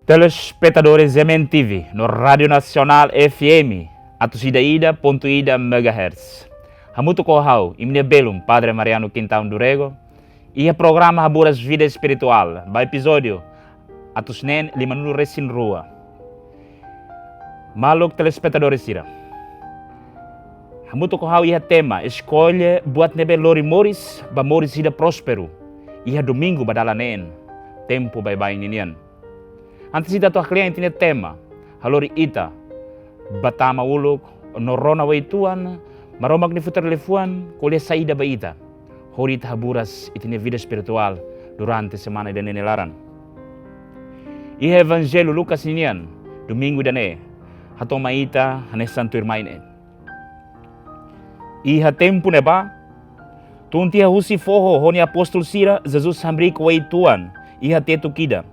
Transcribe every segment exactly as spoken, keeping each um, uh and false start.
Telespetadores M N T V no Rádio Nasionál F M atus ida ida pontu ida megahertz. Hamutuk ho ha'u, imi-nia belun, Padre Mariano Quintão do Rego, iha programa Haburas Vida Espirituál, ba epizódiu atus neen limanulu resin rua. Maluk telespetadores sira, hamutuk ho ha'u iha tema: Eskolhe buat ne'ebé lori moris, ba moris ida prósperu, iha domingu ba dala neen, tempu baibain ninian. Antes ita atu haklean ita-nia tema, ha'u lori ita ba tama uluk no rona Uitoan Maromak nia futar liafuan ko'alia saida ba ita, hodi ita haburas ita-nia vida espirituál durante semana ida-ne'e nia laran. Iha Evanjellu Lucas ninian, domingu ida-ne'e, hato'o mai ita hanesan tuirmai ne'e. Iha tempu ne'ebá, tun tiha husi foho ho nia apóstolu sira, Jesus hamriik Uitoan iha tetuk ida,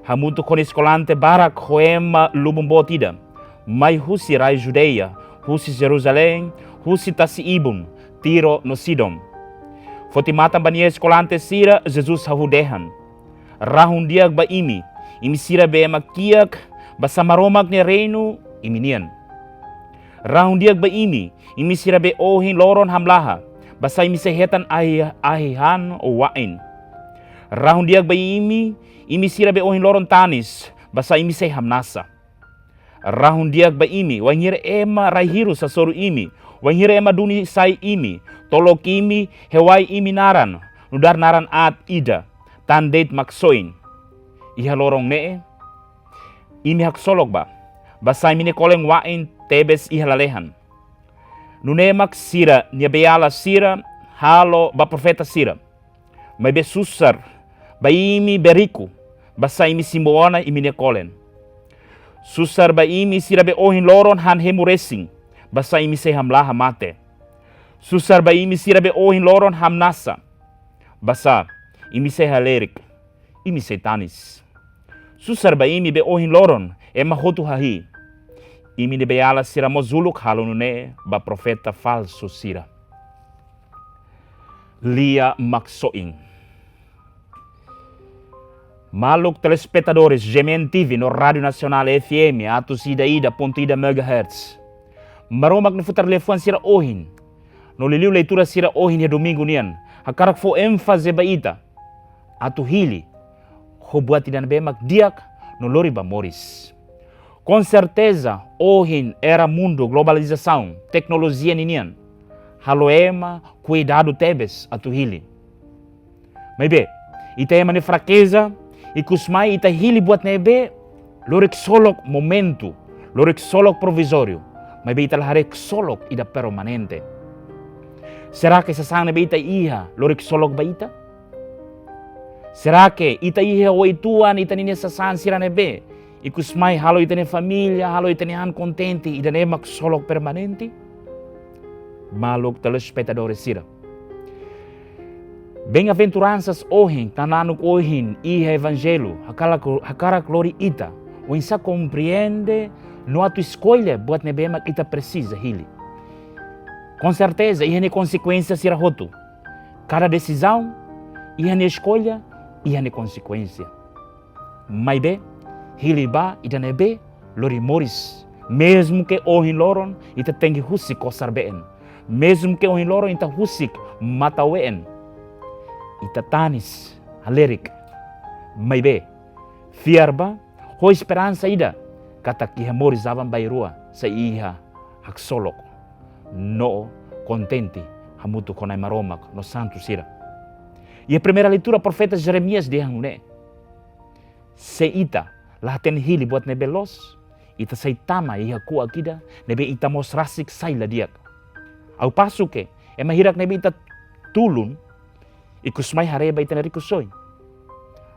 hamutuk ho nia eskolante barak ho ema lubun boot ida, mai husi rai Judeia, husi Jerusalém, husi tasi-ibun, Tiro no Sidon. Foti matan ba nia eskolante sira, Jesus hahú dehan: Rahun-di'ak ba imi, imi sira be ema kiak, basá Maromak nia reinu imi nian. Rahun-di'ak ba imi, imi sira be ohin loron hamlaha, basá imi sei hetan ahi, ahi-han wa'in. Rahun-di'ak ba imi, imi sira be ohin loron tanis, basá imi sei hamnasa. Rahun-di'ak ba imi, wainhira ema rai-hirus hasoru imi, wainhira ema duni sai imi, tolok imi, hewai imi naran nu'udar naran aat ida, tan de'it Maksoin. Iha loron ne'e, imi haksolok bá, basá imi-nia kolen wa'in tebes iha lalehan. Nune'e mak sira-nia beiala sira halo ba profeta sira. Maibé susar ba imi be riku, basá imi simu ona imi-nia kolen. Susar ba imi sira be ohin loron han hemu resin, basá imi sei hamlaha mate. Susar ba imi sira be ohin loron hamnasa, basá imi sei halerik, imi sei tanis. Susar ba imi be ohin loron ema hotu hahi'i. Imi-nia beiala sira mós uluk halo nune'e ba profeta falsu sira. Lia Maksoin. Maluk telespetadores M N T V no Rádio Nasionál F M atus ida ida pontu ida megahertz. Maromak nia futar liafuan sira ohin, no liuliu leitura sira ohin iha domingu nian, hakarak fó énfaze ba ita atu hili ho buat ida ne'ebé mak di'ak no lori ba moris. Com certeza, ohin era mundu globalizasaun, teknolojia ninian, halo ema kuidadu tebes atu hili. Maibé, ita ema nia frakeza, ikus mai ita hili buat ne'ebé lori ksolok momentu, lori ksolok provizóriu, maibé ita la haree ksolok ida permanente. Será que sasán ne'ebé ita iha lori ksolok ba ita? Será que ita iha Uitoan ita ninia sasán sira ne'ebé ikus mai halo ita-nia família, halo ita-nia an kontente, ida-ne'e mak ksolok permanente? Maluk telespetadores sira, bem-aventuransas ohin, knanuk ohin iha Evanjellu, hakarak, hakarak lori ita oinsá komprende no atu eskolhe buat ne'ebé mak ita presiza hili. Com certeza, iha nia konsekuénsia sira hotu. Kada desizaun iha nia eskolha, iha nia konsekuénsia. Maibé, hili ba ida ne'ebé lori moris. Mezmu ke ohin loron ita tenke husik kosar-been, mezmu ke ohin loron ita husik matan-ween, ita tanis, halerik, maibé fiar ba, ho esperansa ida katak iha moris aban-bainrua sei iha haksolok no kontente hamutuk ho Na'i Maromak no santu sira. Iha primeira leitura, profeta Jeremias dehan nune'e: Se ita la hatene hili buat ne'ebé loos, ita sei tama iha kuak ida ne'ebé ita mós rasik sai la di'ak. Ao passo que ema hirak ne'ebé ita tulun, ikus mai haree ba ita-nia rikusoin.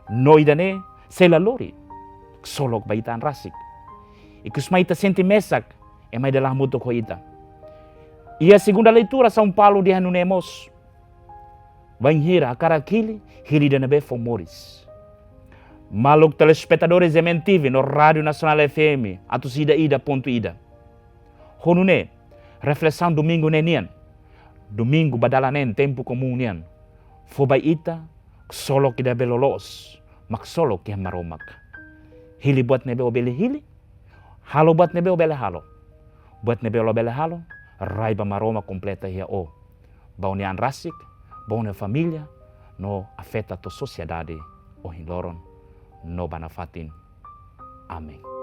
No ida-ne'e sei la lori ksolok ba ita an rasik. Ikus mai ita sente mesak ema ida la hamutuk ho ita. Iha segunda leitura, São Paulo dehan nune'e mós: Bainhira hakarak hili, hili ida ne'ebé fó moris. Maluk telespetadores M N T V no Rádio Nasionál F M atus ida ida pontu ida. Ho nune'e, reflesaun domingu ne'e nian, domingu ba dala neen, tempu komún nian, fó ba ita ksolok ida be loloos, mak ksolok iha Maromak. Hili buat ne'ebé ó bele hili, halo buat ne'ebé ó bele halo. Buat ne'ebé ó labele halo, rai ba Maromak, kompleta iha ó, ba ó-nia an rasik, ba ó-nia família, no afeta to'o sosiedade ohin loron no ba nafatin. Amen.